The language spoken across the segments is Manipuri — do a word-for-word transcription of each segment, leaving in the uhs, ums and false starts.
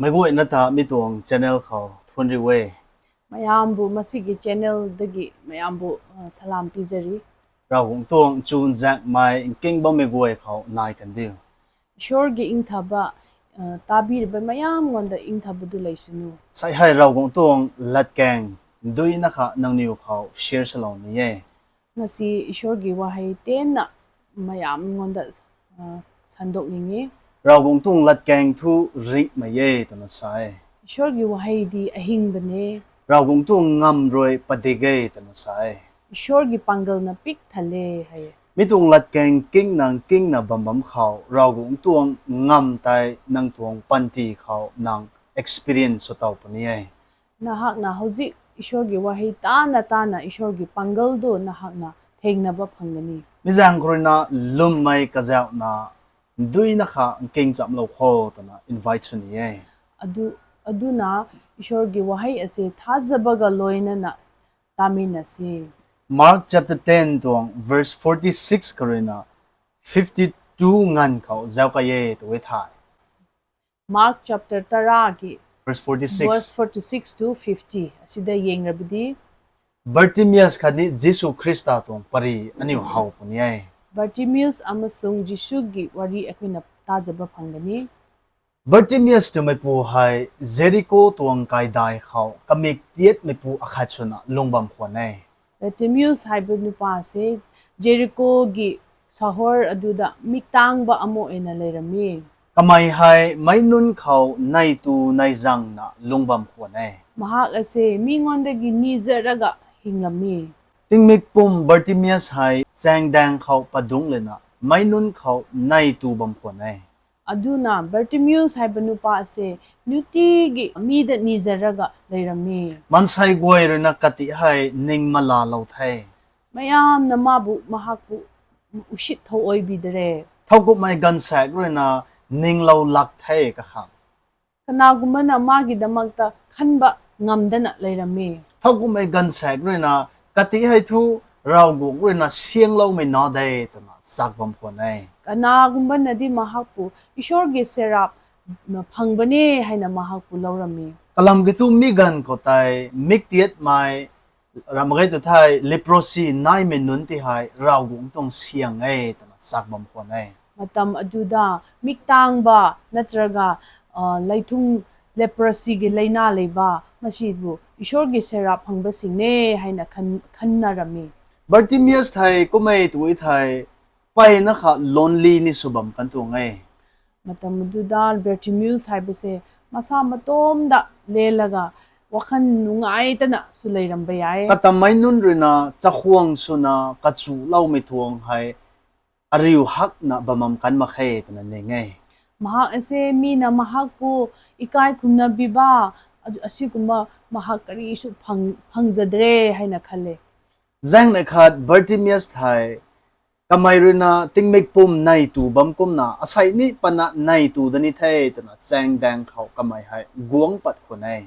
ꯃꯩꯒꯣꯏ ꯅꯠꯇ ꯃꯤꯇꯣꯡ channel ꯈꯥꯎ ꯊꯣꯟꯔꯤꯋꯦ꯫ ꯃꯌꯥꯝꯕꯨ ꯃꯁꯤꯒꯤ channelꯗꯒꯤ ꯃꯌꯥꯝꯕꯨ ꯑ, ꯁꯂꯥꯝ ꯄꯤꯖꯔꯤ꯫ ꯔꯥꯎꯒꯨꯡꯇꯣꯡ ꯆꯨꯟꯖꯥꯛ ꯃꯥꯏ ꯏꯪꯀꯤꯡꯕ ꯃꯩꯒꯣꯏ ꯈꯥꯎ ꯅꯥꯏ ꯀꯟꯗꯤꯌꯨ꯫ ꯏꯁꯣꯔꯒꯤ ꯏꯪꯊꯕ ꯑ, ꯇꯥꯕꯤꯔꯤꯕ ꯃꯌꯥꯝꯉꯣꯟꯗ ꯏꯪꯊꯕꯗꯨ ꯂꯩꯁꯅꯨ꯫ ꯁꯥꯏꯍꯥꯏ ꯔꯥꯎꯒꯨꯡꯇꯣꯡ ꯂꯠꯀꯦꯡ ꯗꯨꯏꯅꯈꯥ ꯅꯪꯅꯤꯌꯨ ꯈꯥꯎ share ꯁꯂꯥꯎꯅꯤꯌꯦ꯫ ꯉꯁꯤ ꯏꯁꯣꯔꯒꯤ ꯋꯥꯍꯩ ꯇꯦꯟꯅ ꯃꯌꯥꯝꯉꯣꯟꯗ ꯑ, ꯁꯟꯗꯣꯛꯅꯤꯡꯉꯤ꯫ ꯔꯥꯎꯒꯨꯡꯇꯣꯡ ꯂꯠꯀꯦꯡ ꯊꯨ ꯔꯤꯛ ꯃꯌꯦ ꯇꯅ ꯁꯥꯏ꯫ ꯏꯁꯣꯔꯒꯤ ꯋꯥꯍꯩꯗꯤ ꯑꯍꯤꯡꯕꯅꯦ꯫ ꯔꯥꯎꯒꯨꯡꯇꯣꯡ ꯉꯝꯔꯣꯏ ꯄꯗꯤꯒꯩ ꯇꯅ ꯁꯥꯏ꯫ ꯏꯁꯣꯔꯒꯤ ꯄꯥꯡꯒꯜꯅ ꯄꯤꯛ ꯊꯜꯂꯦ ꯍꯥꯏꯌꯦ꯫ ꯃꯤꯇꯣꯡ ꯂꯠꯀꯦꯡ ꯀꯤꯡꯅ ꯀꯤꯡꯅ ꯕꯝꯕꯝ ꯈꯥꯎ ꯔꯥꯎꯒꯨꯡꯇꯣꯡ ꯉꯝ ꯇꯥꯏ ꯅꯪ ꯇꯣꯡ ꯄꯟꯇꯤ ꯈꯥꯎ ꯅꯪ experience ꯁꯣꯇꯥꯎ ꯄꯅꯤꯌꯦ꯫ ꯅꯍꯥꯛꯅ ꯍꯧꯖꯤꯛ ꯏꯁꯣꯔꯒꯤ ꯋꯥꯍꯩ ꯇꯥꯅ ꯇꯥꯅ ꯏꯁꯣꯔꯒꯤ ꯄꯥꯡꯒꯜꯗꯨ ꯅꯍꯥꯛꯅ ꯊꯦꯡꯅꯕ ꯐꯪꯒꯅꯤ꯫ ꯃꯤꯖꯥꯡ ꯈꯨꯔꯨꯅ ꯂꯨꯝꯃꯩ ꯀꯖꯥꯎꯅ ꯗꯨꯏꯅꯈꯥ ꯀꯤꯡ ꯆꯞꯂꯧꯈꯣ ꯇꯅ invite ꯁꯨꯅꯤꯌꯦ꯫ ꯑꯗꯨ ꯑꯗꯨꯅ ꯏꯁꯣꯔꯒꯤ ꯋꯥꯍꯩ ꯑꯁꯤ ꯊꯥꯖꯕꯒ ꯂꯣꯏꯅꯅ ꯇꯥꯃꯤꯟꯅꯁꯤ꯫ Mark chapter ten ꯇꯣꯡ verse forty six ꯈꯔꯨꯅ fifty two ꯉꯟ ꯈꯥꯎ ꯖꯥꯎꯀꯥꯌꯦ ꯇꯧꯋꯦ ꯊꯥꯏ꯫ Mark chapter ꯇꯔꯥꯒꯤ Verse forty verse six. forty six to fifty ꯑꯁꯤꯗ ꯌꯦꯡꯂꯕꯗꯤ Bartimaeus ꯈꯗꯤ ꯖꯤꯁꯨ ꯈ꯭ꯔꯤꯁꯇ ꯇꯣꯡ ꯄꯔꯤ ꯑꯅꯤꯎ ꯍꯥꯎ ꯄꯨꯅꯤꯌꯦ꯫ Bartimaeus ꯑꯃꯁꯨꯡ ꯖꯤꯁꯨꯒꯤ ꯋꯥꯔꯤ ꯑꯩꯈꯣꯏꯅ ꯇꯥꯖꯕ ꯐꯪꯒꯅꯤ꯫ Bartimaeus ꯇꯨ ꯃꯩꯄꯨ ꯍꯥꯏ ꯖꯦꯔꯤꯀꯣ ꯇꯣꯡ ꯀꯥꯏꯗꯥꯏ ꯈꯥꯎ ꯀꯃꯤꯛ ꯇꯤꯌꯦꯠ ꯃꯩꯄꯨ ꯑꯈꯥꯠꯁꯨꯅ ꯂꯣꯡꯕꯝ ꯈꯣꯟꯅꯩ꯫ Bartimaeus ꯍꯥꯏꯕ ꯅꯨꯄꯥ ꯑꯁꯤ ꯖꯦꯔꯤꯀꯣꯒꯤ ꯁꯍꯣꯔ ꯑꯗꯨꯗ ꯃꯤꯛꯇꯥꯡꯕ ꯑꯃ ꯑꯣꯏꯅ ꯂꯩꯔꯝꯃꯤ꯫ ꯀꯃꯥꯏ ꯍꯥꯏ ꯃꯩꯅꯨꯟ ꯈꯥꯎ ꯅꯩ ꯇꯨ ꯅꯩꯖꯥꯡꯅ ꯂꯣꯡꯕꯝ ꯈꯣꯟꯅꯩ꯫ ꯃꯍꯥꯛ ꯑꯁꯦ ꯃꯤꯉꯣꯟꯗꯒꯤ ꯅꯤꯖꯔꯒ ꯍꯤꯡꯂꯝꯃꯤ꯫ ꯇꯤꯡꯃꯤꯛ ꯄꯨꯝ Bartimaeus ꯍꯥꯏ ꯆꯦꯡꯗꯥꯡ ꯈꯥꯎ ꯄꯗꯨꯡ ꯂꯩꯅ ꯃꯩꯅꯨꯟ ꯈꯥꯎ ꯅꯩ ꯇꯨꯕꯝ ꯈꯣꯟꯅꯩ꯫ ꯑꯗꯨꯅ Bartimaeus ꯍꯥꯏꯕ ꯅꯨꯄꯥ ꯑꯁꯦ ꯅꯨꯡꯇꯤꯒꯤ ꯃꯤꯗ ꯅꯤꯖꯔꯒ ꯂꯩꯔꯝꯃꯤ꯫ ꯃꯟꯁꯥꯏ ꯒꯣꯏꯔꯨꯅ ꯀꯇꯤ ꯍꯥꯏ ꯅꯤꯡ ꯃꯂꯥ ꯂꯧꯊꯩ꯫ ꯃꯌꯥꯝꯅ ꯃꯥꯕꯨ ꯃꯍꯥꯛꯄꯨ ꯎꯁꯤꯠ ꯊꯧꯑꯣꯏꯕꯤꯗ꯭ꯔꯦ꯫ ꯊꯧꯀꯨꯞꯃꯩ ꯒꯟꯁꯦꯛ ꯔꯨꯅ ꯅꯤꯡꯂꯧ ꯂꯥꯛꯊꯩ ꯀꯈꯥꯡ꯫ ꯀꯅꯥꯒꯨꯝꯕꯅ ꯃꯥꯒꯤꯗꯃꯛꯇ ꯈꯟꯕ ꯉꯝꯗꯅ ꯂꯩꯔꯝꯃꯤ꯫ ꯊꯧꯀꯨꯞꯃꯩ ꯒꯟꯁꯦꯛ ꯔꯨꯅ ꯀꯇꯤ ꯍꯩꯊꯨ ꯔꯥꯎꯒꯣꯛ ꯔꯨꯅ ꯁꯤꯌꯦꯡꯂꯧꯃꯩ ꯅꯥꯗꯩ ꯇꯅ ꯆꯥꯛꯕꯝ ꯈꯣꯟꯅꯩ꯫ ꯀꯅꯥꯒꯨꯝꯕꯅꯗꯤ ꯃꯍꯥꯛꯄꯨ ꯏꯁꯣꯔꯒꯤ ꯁꯦꯔꯥꯞ ꯐꯪꯕꯅꯦ ꯍꯥꯏꯅ ꯃꯍꯥꯛꯄꯨ ꯂꯧꯔꯝꯃꯤ꯫ Kalam kitu mi ganv khou tei mik tiatmei ramh mak ge tu thei leprosy naimei nunc ti hei Ravguangc tuang syang e twna chak bam khwan e. ꯃꯇꯝ ꯑꯗꯨꯗ ꯃꯤꯛ ꯇꯥꯡꯕ ꯅꯠꯇ꯭ꯔꯒ ꯑ, ꯂꯩꯊꯨꯡ, leprosyꯒꯤ ꯂꯥꯏꯅꯥ ꯂꯩꯕ ꯃꯁꯤꯕꯨ ꯏꯁꯣꯔꯒꯤ ꯁꯦꯔꯥꯞ ꯐꯪꯕꯁꯤꯡꯅꯦ ꯍꯥꯏꯅ ꯈꯟ- ꯈꯟꯅꯔꯝꯃꯤ꯫ Bartimaeus thei kummei tui thei mpeyna kha lonely ni sw bam kan tuang e. ꯃꯇꯝ ꯑꯗꯨꯗ ꯕꯦꯔꯇꯤꯃꯤꯌꯨꯁ ꯍꯥꯏꯕꯁꯦ ꯃꯁꯥ ꯃꯇꯣꯝꯗ ꯂꯦꯜꯂꯒ ꯋꯥꯈꯜ ꯅꯨꯡꯉꯥꯏꯇꯅꯁꯨ ꯂꯩꯔꯝꯕ ꯌꯥꯏ꯫ Katammei nunc ruina chakhwang swna kachuloumei tuang hei ariu hakna bam bam kan mak khe twna ning e. ꯃꯍꯥꯛ ꯑꯁꯦ ꯃꯤꯅ ꯃꯍꯥꯛꯄꯨ ꯏꯀꯥꯏ ꯈꯨꯝꯅꯕꯤꯕ ꯑꯗꯨ- ꯑꯁꯤꯒꯨꯝꯕ ꯃꯍꯥꯛ ꯀꯔꯤꯁꯨ ꯐꯪ- ꯐꯪꯖꯗ꯭ꯔꯦ ꯍꯥꯏꯅ ꯈꯜꯂꯦ꯫ Zaeng neih khat Bartimaeus thei kamei ruina tingmik pum nei tu bam kumna asei ni patna nei tu da ni the twna chaeng daeng khou kamei hei guang pat khwan e.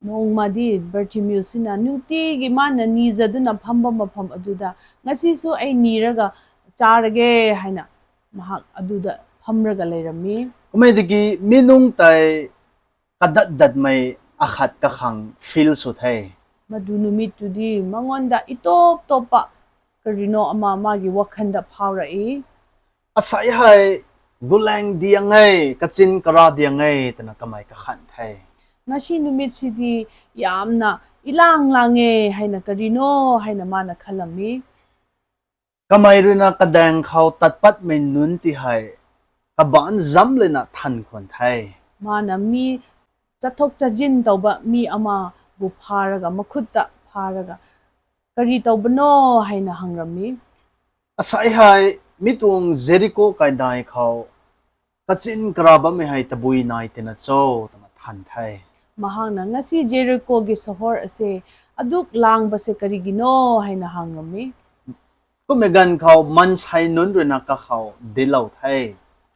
ꯅꯣꯡꯃꯗꯤ ꯕꯔꯇꯤꯃꯤꯌꯨꯁꯤꯅ ꯅꯨꯡꯇꯤꯒꯤ ꯃꯥꯅ ꯅꯤꯖꯗꯨꯅ ꯐꯝꯕ ꯃꯐꯝ ꯑꯗꯨꯗ ꯉꯁꯤꯁꯨ ꯑꯩ ꯅꯤꯔꯒ ꯆꯥꯔꯒꯦ ꯍꯥꯏꯅ ꯃꯍꯥꯛ ꯑꯗꯨꯗ ꯐꯝꯔꯒ ꯂꯩꯔꯝꯃꯤ꯫ Kummei tiki mi nunc tei kadat datmei akhat kakhang feel sw the. ꯃꯗꯨ ꯅꯨꯃꯤꯠꯇꯨꯗꯤ ꯃꯉꯣꯟꯗ ꯏꯇꯣꯞ ꯇꯣꯞꯄ ꯀꯔꯤꯅꯣ ꯑꯃ ꯃꯥꯒꯤ ꯋꯥꯈꯜꯗ ꯐꯥꯎꯔꯛꯏ꯫ Asei hei gulaeng diang e, kachin kara diang e twna kamei kakhanh the. ꯉꯁꯤ ꯅꯨꯃꯤꯠꯁꯤꯗꯤ ꯌꯥꯝꯅ ꯏꯂꯥꯡ ꯂꯥꯡꯉꯦ ꯍꯥꯏꯅ ꯀꯔꯤꯅꯣ ꯍꯥꯏꯅ ꯃꯥꯅ ꯈꯜꯂꯝꯃꯤ꯫ Kamei ruina kadaeng khou tat patmei nunc ti hei kabaanc zamc lana than khwan the. ꯃꯥꯅ ꯃꯤ ꯆꯠꯊꯣꯛ ꯆꯠꯁꯤꯟ ꯇꯧꯕ ꯃꯤ ꯑꯃꯕꯨ ꯐꯥꯔꯒ ꯃꯈꯨꯠꯇ ꯐꯥꯔꯒ ꯀꯔꯤ ꯇꯧꯕꯅꯣ ꯍꯥꯏꯅ ꯍꯪꯔꯝꯃꯤ꯫ Asei hei mi tuang Jericho kaidai khou kachin kara bammei hei tabui nai tina cho twna than the. ꯃꯍꯥꯛꯅ ꯉꯁꯤ ꯖꯦꯔꯤꯀꯣꯒꯤ ꯁꯍꯣꯔ ꯑꯁꯦ ꯑꯗꯨꯛ ꯂꯥꯡꯕꯁꯦ ꯀꯔꯤꯒꯤꯅꯣ ꯍꯥꯏꯅ ꯍꯪꯂꯝꯃꯤ꯫ Kummei ganv khou maansei nunc ruina kakhou dinclou the.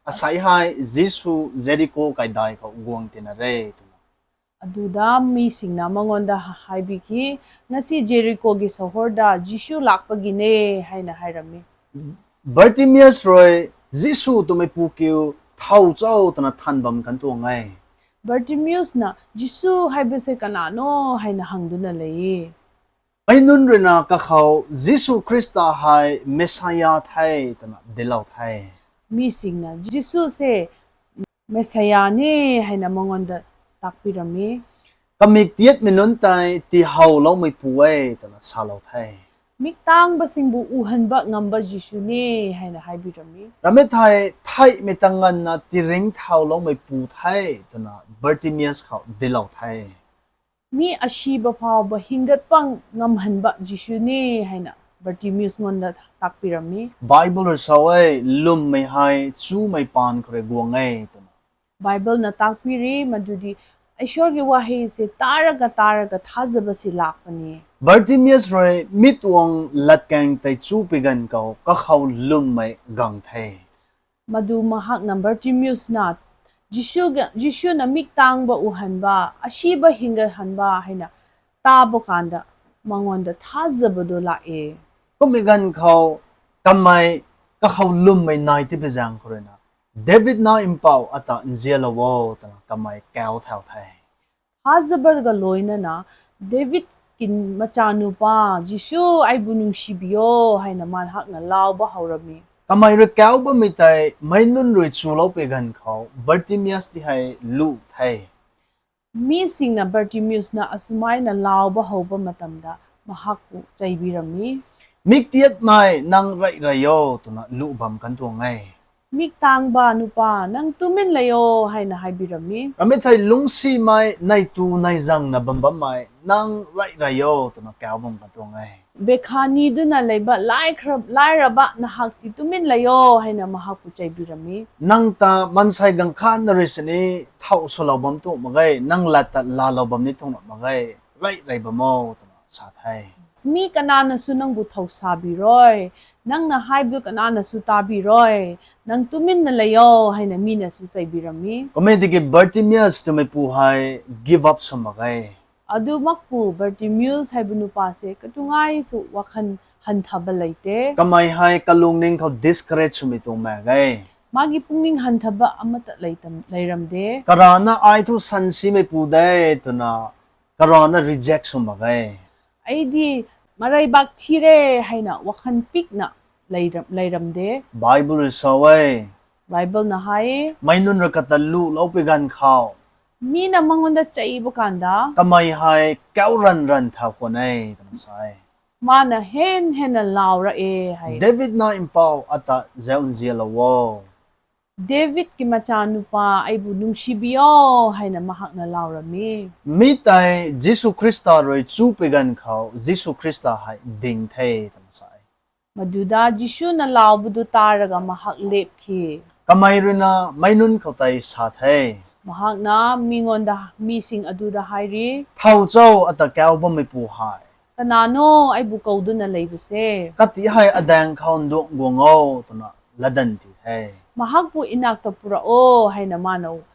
Asei hei Jisu Jericho kaidai khou guang tina re twna. ꯑꯗꯨꯗ ꯃꯤꯁꯤꯡꯅ ꯃꯉꯣꯟꯗ ꯍꯥꯏꯕꯤꯈꯤ, ꯉꯁꯤ ꯖꯦꯔꯤꯀꯣꯒꯤ ꯁꯍꯣꯔꯗ ꯖꯤꯁꯨ ꯂꯥꯛꯄꯒꯤꯅꯦ ꯍꯥꯏꯅ ꯍꯥꯏꯔꯝꯃꯤ꯫ Bartimaeus rui Jisu twmei pu kiu ꯊꯧ ꯆꯧ ꯇꯅ ꯊꯥꯟꯕꯝ ꯀꯟ ꯇꯣꯡꯉꯥꯏ꯫ ꯕꯔꯇꯤꯃꯤꯌꯨꯁꯅ ꯖꯤꯁꯨ ꯍꯥꯏꯕꯁꯦ ꯀꯅꯥꯅꯣ ꯍꯥꯏꯅ ꯍꯪꯗꯨꯅ ꯂꯩꯌꯦ꯫ ꯃꯩꯅꯨꯟ ꯔꯤꯅ ꯀꯈꯧ ꯖꯤꯁꯨ ꯈ꯭ꯔꯤꯁꯇ ꯍꯥꯏ ꯃꯦꯁꯥꯌꯥ ꯊꯥꯏ ꯇꯅ ꯗꯤꯜꯂꯧ ꯊꯥꯏ꯫ ꯃꯤꯁꯤꯡꯅ ꯖꯤꯁꯨꯁꯦ ꯃꯦꯁꯥꯌꯥꯅꯦ ꯍꯥꯏꯅ ꯃꯉꯣꯟꯗ ꯇꯥꯛꯄꯤꯔꯝꯃꯤ꯫ ꯀꯃꯤꯛ ꯇꯤꯌꯦꯠ ꯃꯤꯅꯨꯟ ꯇꯥꯏ ꯇꯤꯍꯧ ꯂꯧꯃꯩ ꯄꯨꯋꯦ ꯇꯅ ꯁꯥꯂꯧ ꯊꯥꯏ꯫ ꯃꯤꯛ ꯇꯥꯡꯕꯁꯤꯡꯕꯨ ꯎꯍꯟꯕ ꯉꯝꯕ ꯖꯤꯁꯨꯅꯦ ꯍꯥꯏꯅ ꯍꯥꯏꯕꯤꯔꯝꯃꯤ꯫ ꯔꯃꯤꯠ ꯊꯥꯏ ꯊꯥꯏ ꯃꯤꯇꯪ ꯉꯟꯅ ꯇꯤꯔꯤꯡ ꯊꯥꯎ ꯂꯧꯃꯩ ꯄꯨ ꯊꯥꯏ ꯇꯅ ꯕꯔꯇꯤꯃꯤꯌꯁ ꯈꯧ ꯗꯤꯜꯂꯧ ꯊꯥꯏ꯫ ꯃꯤ ꯑꯁꯤꯕ ꯐꯥꯎꯕ ꯍꯤꯡꯒꯠꯄ ꯉꯝꯍꯟꯕ ꯖꯤꯁꯨꯅꯦ ꯍꯥꯏꯅ ꯕꯔꯇꯤꯃꯤꯌꯨꯁꯉꯣꯟꯗ ꯇꯥꯛꯄꯤꯔꯝꯃꯤ꯫ ꯕꯥꯏꯕꯜ ꯔꯁꯥꯎ ꯑꯩ ꯂꯨꯝꯃꯩ ꯍꯥꯏ ꯆꯨꯃꯩ ꯄꯥꯟ ꯈꯔꯦ ꯒꯣꯡꯉꯩ ꯇꯅ꯫ ꯕꯥꯏꯕꯜꯅ ꯇꯥꯛꯄꯤꯔꯤ ꯃꯗꯨꯗꯤ ꯏꯁꯣꯔꯒꯤ ꯋꯥꯍꯩꯁꯦ ꯇꯥꯔꯒ ꯇꯥꯔꯒ ꯊꯥꯖꯕꯁꯤ ꯂꯥꯛꯄꯅꯤ꯫ ꯕꯔꯇꯤꯃꯤꯌꯁ ꯔꯣꯏ ꯃꯤꯠ ꯋꯣꯡ ꯂꯠꯀꯦꯡ ꯇꯩ ꯆꯨ ꯄꯤꯒꯟ ꯀꯧ ꯀꯈꯧ ꯂꯨꯝꯃꯩ ꯒꯪ ꯊꯥꯏ꯫ ꯃꯗꯨ ꯃꯍꯥꯛꯅ ꯕꯔꯇꯤꯃꯤꯌꯨꯁꯅ ꯖꯤꯁꯨꯒ ꯖꯤꯁꯨꯅ ꯃꯤꯛ ꯇꯥꯡꯕ ꯎꯍꯟꯕ, ꯑꯁꯤꯕ ꯍꯤꯡꯒꯠꯍꯟꯕ ꯍꯥꯏꯅ ꯇꯥꯕ ꯀꯥꯟꯗ ꯃꯉꯣꯟꯗ ꯊꯥꯖꯕꯗꯣ ꯂꯥꯛꯑꯦ꯫ ꯀꯨꯝꯃꯤꯒꯟ ꯈꯧ ꯀꯃꯥꯏ ꯀꯈꯧ ꯂꯨꯝꯃꯩ ꯅꯥꯏ ꯇꯤꯕꯤꯖꯥꯡ ꯈꯨꯔꯦꯅ ꯗꯦꯕꯤꯠꯅ ꯏꯝꯄꯥꯎ ꯑꯇ ꯏꯟꯖꯦꯜꯂꯋꯣ ꯇꯅ ꯀꯃꯥꯏ ꯀꯥꯎ ꯊꯥꯎ ꯊꯥꯏ꯫ ꯊꯥꯖꯕꯒ ꯂꯣꯏꯅꯅ ꯗꯦꯕꯤꯠꯀꯤ ꯃꯆꯥꯅꯨꯄꯥ ꯖꯤꯁꯨ ꯑꯩꯕꯨ ꯅꯨꯡꯁꯤꯕꯤꯌꯣ ꯍꯥꯏꯅ ꯃꯍꯥꯛꯅ ꯂꯥꯎꯕ ꯍꯧꯔꯝꯃꯤ꯫ ꯀꯃꯥꯏ ꯔꯨ ꯀꯥꯎꯕ ꯃꯤꯇꯥꯏ ꯃꯩꯅꯨꯟ ꯔꯨꯏ ꯆꯨ ꯂꯧ ꯄꯤꯒꯟ ꯈꯧ ꯕꯔꯇꯤꯃꯤꯌꯁ ꯇꯤ ꯍꯥꯏ ꯂꯨ ꯊꯥꯏ꯫ ꯃꯤꯁꯤꯡꯅ ꯕꯔꯇꯤꯃꯤꯌꯨꯁꯅ ꯑꯁꯨꯃꯥꯏꯅ ꯂꯥꯎꯕ ꯍꯧꯕ ꯃꯇꯝꯗ ꯃꯍꯥꯛꯄꯨ ꯆꯩꯕꯤꯔꯝꯃꯤ꯫ ꯃꯤꯛ ꯇꯤꯌꯠ ꯃꯥꯏ ꯅꯪ ꯔꯩ ꯔꯩꯌꯣ ꯇꯅ ꯂꯨꯕꯝ ꯀꯟ ꯇꯣꯡꯉꯩ꯫ ꯃꯤꯛ ꯇꯥꯡꯕ ꯅꯨꯄꯥ ꯅꯪ ꯇꯨꯃꯤꯟ ꯂꯩꯌꯣ ꯍꯥꯏꯅ ꯍꯥꯏꯕꯤꯔꯝꯃꯤ꯫ ꯔꯃꯤꯠ ꯊꯥꯏ ꯂꯨꯡꯁꯤ ꯃꯥꯏ ꯅꯩ ꯇꯨ ꯅꯩ ꯖꯪꯅ ꯕꯝꯕꯝ ꯃꯥꯏ ꯅꯪ ꯔꯩ ꯔꯩꯌꯣ ꯇꯅ ꯀꯥꯎꯕꯝ ꯀꯟ ꯇꯣꯡꯉꯩ꯫ ꯕꯦꯈꯥ ꯅꯤꯗꯨꯅ ꯂꯩꯕ ꯂꯥꯏꯈ꯭ꯔ-, ꯂꯥꯏꯔꯕ ꯅꯍꯥꯛꯇꯤ ꯇꯨꯃꯤꯟ ꯂꯩꯌꯣ ꯍꯥꯏꯅ ꯃꯍꯥꯛꯄꯨ ꯆꯩꯕꯤꯔꯝꯃꯤ꯫ ꯅꯪ ꯇ ꯃꯟꯁꯥꯏ ꯒꯪꯈꯥꯟꯅ ꯔꯤꯁꯅꯤ ꯊꯧ ꯁꯣꯂꯧꯕꯝ ꯇꯣꯛꯃꯒꯩ ꯅꯪ ꯂꯠꯇ ꯂꯥꯂꯧꯕꯝꯅꯤ ꯊꯣꯡꯂꯛꯃꯒꯩ ꯔꯩ ꯔꯩꯕꯃꯣ ꯇꯅ ꯁꯥ ꯊꯥꯏ꯫ ꯃꯤ ꯀꯅꯥꯅꯁꯨ ꯅꯪꯕꯨ ꯊꯧꯁꯥꯕꯤꯔꯣꯏ, ꯅꯪꯅ ꯍꯥꯏꯕꯗꯨ ꯀꯅꯥꯅꯁꯨ ꯇꯥꯕꯤꯔꯣꯏ, ꯅꯪ ꯇꯨꯃꯤꯟꯅ ꯂꯩꯌꯣ ꯍꯥꯏꯅ ꯃꯤꯅꯁꯨ ꯆꯩꯕꯤꯔꯝꯃꯤ꯫ ꯀꯃꯦꯗꯤꯒꯤ ꯕꯔꯇꯤꯃꯤꯌꯁ ꯇꯨꯃꯩ ꯄꯨ ꯍꯥꯏ ꯒꯤꯚ ꯑꯞ ꯁꯨꯝꯃꯒꯩ꯫ ꯑꯗꯨꯃꯛꯄꯨ ꯕꯔꯇꯤꯃꯤꯌꯨꯁ ꯍꯥꯏꯕ ꯅꯨꯄꯥꯁꯦ ꯀꯩꯗꯧꯉꯥꯏꯁꯨ ꯋꯥꯈꯜ ꯍꯟꯊꯕ ꯂꯩꯇꯦ꯫ ꯀꯃꯥꯏ ꯍꯥꯏ ꯀꯂꯣꯡ ꯅꯤꯡꯈꯧ ꯗꯤꯁꯀꯔꯦꯖ ꯁꯨꯃꯤ ꯇꯣꯡꯃꯒꯩ꯫ ꯃꯥꯒꯤ ꯄꯨꯛꯅꯤꯡ ꯍꯟꯊꯕ ꯑꯃꯠꯇ ꯂꯩꯇꯝ-, ꯂꯩꯔꯝꯗꯦ꯫ ꯀꯔꯥꯅ ꯑꯥꯏꯊꯨ ꯁꯟꯁꯤ ꯃꯩꯄꯨꯗꯦ ꯇꯨꯅ ꯀꯔꯥꯅ reject ꯁꯨꯝꯕꯒꯩ꯫ ꯑꯩꯗꯤ ꯃꯔꯩꯕꯥꯛ ꯊꯤꯔꯦ ꯍꯥꯏꯅ ꯋꯥꯈꯜ ꯄꯤꯛꯅ ꯂꯩꯔꯝ-, ꯂꯩꯔꯝꯗꯦ꯫ Bible ꯔꯤꯁꯥꯋꯦ꯫ ꯕꯥꯏꯕꯜꯅ ꯍꯥꯏꯌꯦ, ꯃꯩꯅꯨꯟ ꯔꯀꯇ ꯂꯨ ꯂꯧꯄꯤꯒꯟ ꯈꯥꯎ꯫ ꯃꯤꯅ ꯃꯉꯣꯟꯗ ꯆꯩꯕ ꯀꯥꯟꯗ ꯀꯃꯩ ꯍꯥꯏ ꯀꯦꯎꯔꯟ ꯔꯟ ꯊꯥ ꯈꯣꯅꯩ ꯇꯅ ꯁꯥꯏ꯫ ꯃꯥꯅ ꯍꯦꯟ ꯍꯦꯟꯅ ꯂꯥꯎꯔꯛꯑꯦ ꯍꯥꯏ꯫ ꯗꯦꯕꯤꯗꯅ ꯏꯝꯄꯥꯎ ꯑꯇ ꯖꯦꯎꯟꯖꯤꯌ ꯂꯧꯋꯣ꯫ ꯗꯦꯕꯤꯠꯀꯤ ꯃꯆꯥꯅꯨꯄꯥ, ꯑꯩꯕꯨ ꯅꯨꯡꯁꯤꯕꯤꯌꯣ ꯍꯥꯏꯅ ꯃꯍꯥꯛꯅ ꯂꯥꯎꯔꯝꯃꯤ꯫ ꯃꯤꯇꯥꯏ ꯖꯤꯁꯨ ꯈ꯭ꯔꯤꯁꯇ ꯔꯣꯏ ꯆꯨ ꯄꯤꯒꯟ ꯈꯥꯎ ꯖꯤꯁꯨ ꯈ꯭ꯔꯤꯁꯇ ꯍꯥꯏ ꯗꯤꯡꯊꯩ ꯇꯅ ꯁꯥꯏ꯫ ꯃꯗꯨꯗ ꯖꯤꯁꯨꯅ ꯂꯥꯎꯕꯗꯨ ꯇꯥꯔꯒ ꯃꯍꯥꯛ ꯂꯦꯞꯈꯤ꯫ ꯀꯃꯩꯔꯨꯅ ꯃꯩꯅꯨꯟ ꯈꯧꯇꯩ ꯁꯥꯊꯩ꯫ ꯃꯍꯥꯛꯅ ꯃꯤꯉꯣꯟꯗ, ꯃꯤꯁꯤꯡ ꯑꯗꯨꯗ ꯍꯥꯏꯔꯤ, ꯊꯧꯆꯧ ꯑꯇ ꯀꯦꯎꯕ ꯃꯩꯄꯨ ꯍꯥꯏ꯫ ꯀꯅꯥꯅꯣ ꯑꯩꯕꯨ ꯀꯧꯗꯨꯅ ꯂꯩꯕꯁꯦ? ꯀꯇꯤ ꯍꯥꯏ ꯑꯗꯥꯡ ꯈꯥꯎ ꯗꯣꯛ ꯒꯣꯉꯧ ꯇꯨꯅ ꯂꯗꯟ ꯇꯤ ꯍꯥꯏ꯫ ꯃꯍꯥꯛꯄꯨ ꯏꯅꯥꯛꯇ ꯄꯨꯔꯛꯑꯣ ꯍꯥꯏꯅ ꯃꯥꯅ,